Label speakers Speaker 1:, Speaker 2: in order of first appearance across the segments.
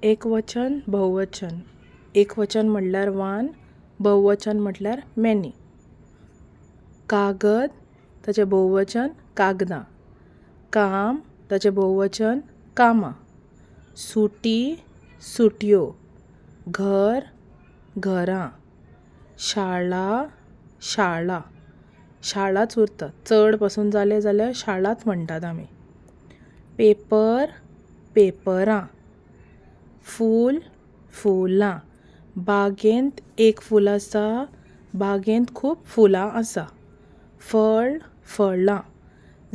Speaker 1: एकवचन भोववचन. एकवचन म्हणल्यार वन, भोववचन म्हटल्यार मॅनी. कागद, ताचें भोववचन कागदां. काम, ताचें भोववचन कामां. सुटी, सुटयो. घर, घरां. शाळा, शाळा. शाळाच उरता, चड पसून जालें जाल्यार शाळाच म्हणटात आमी. पेपर, पेपरां. फूल, फुलां. बागेंत एक फूल आसा, बागेंत खूब फुलां आसा. फळ, फळां.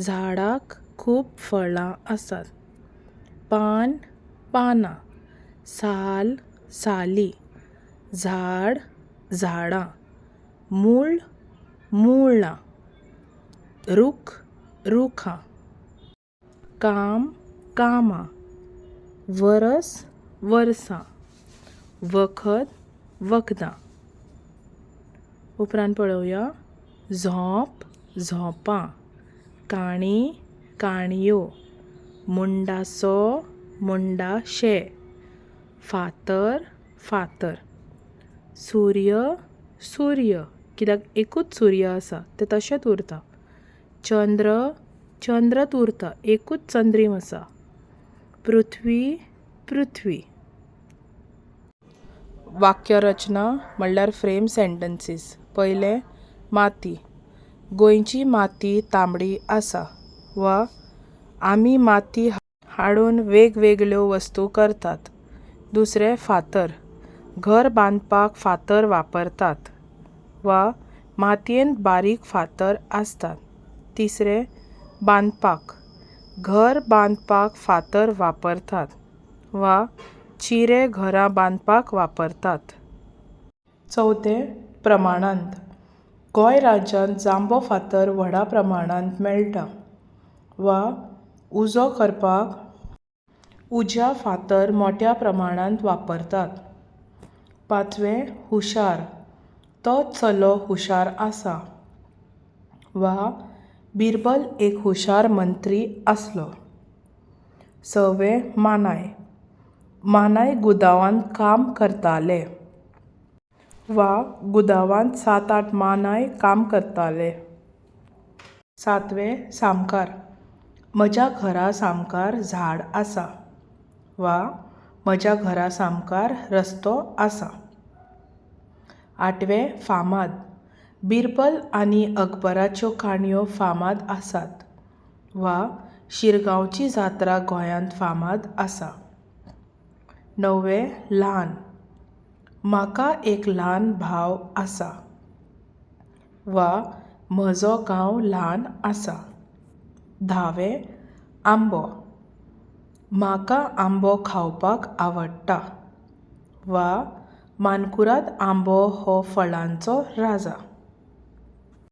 Speaker 1: झाडाक खूब फळां आसात. पान, पानां. साल, साली. झाड, झाडां. मूळ, मुळां. रूख, रुखां. काम, कामां. वरस, वर्सां. वखद, वखदां. उपरांत पळोवया झोंप, झोंपां. काणी, काणयो. मुंडासो, मुंडाशे. फातर, फातर. सूर्य, सूर्य. कित्याक एकूच सूर्य आसा, तें तशेंच उरता. चंद्र, चंद्रच उरता, एकूच चंद्रीम आसा. पृथ्वी, पृथ्वी. वाक्यरचना म्हणल्यार फ्रेम सेंटन्सीस. पयलें, माती. गोंयची माती तांबडी आसा. वा आमी माती हाडून वेगवेगळ्यो वस्तू करतात. दुसरें, फातर. घर बांदपाक फातर वापरतात. वा मातयेंत बारीक फातर आसतात. तिसरें, बांदपाक. घर बांदपाक फातर वापरतात. वा चिरे घरां बांदपाक वापरतात. चवथें, प्रमाणांत. गोंय राज्यांत जांबो फातर व्हडा प्रमाणांत मेळटा. वा उजो करपाक उज्या फातर मोट्या प्रमाणांत वापरतात. पांचवें, हुशार. तो चलो हुशार आसा. वा बिरबल एक हुशार मंत्री आसलो. सवें, मानाय. मानाय गुदावांत काम करताले. वा गुदावांत सात आठ मानाय काम करताले. सातवें, सामकार. म्हज्या घरा सामकार झाड आसा. वा म्हज्या घरा सामकार रस्तो आसा. आठवें, फामाद. बिरबल आनी अकबराच्यो काणयो फामाद आसात. वा शिरगांवची जात्रा गोंयांत फामाद आसा. णववें, ल्हान. म्हाका एक ल्हान भाव आसा. वा म्हजो गांव ल्हान आसा. धावें, आंबो. म्हाका आंबो खावपाक आवडटा. वा मानकुराद आंबो हो फळांचो राजा.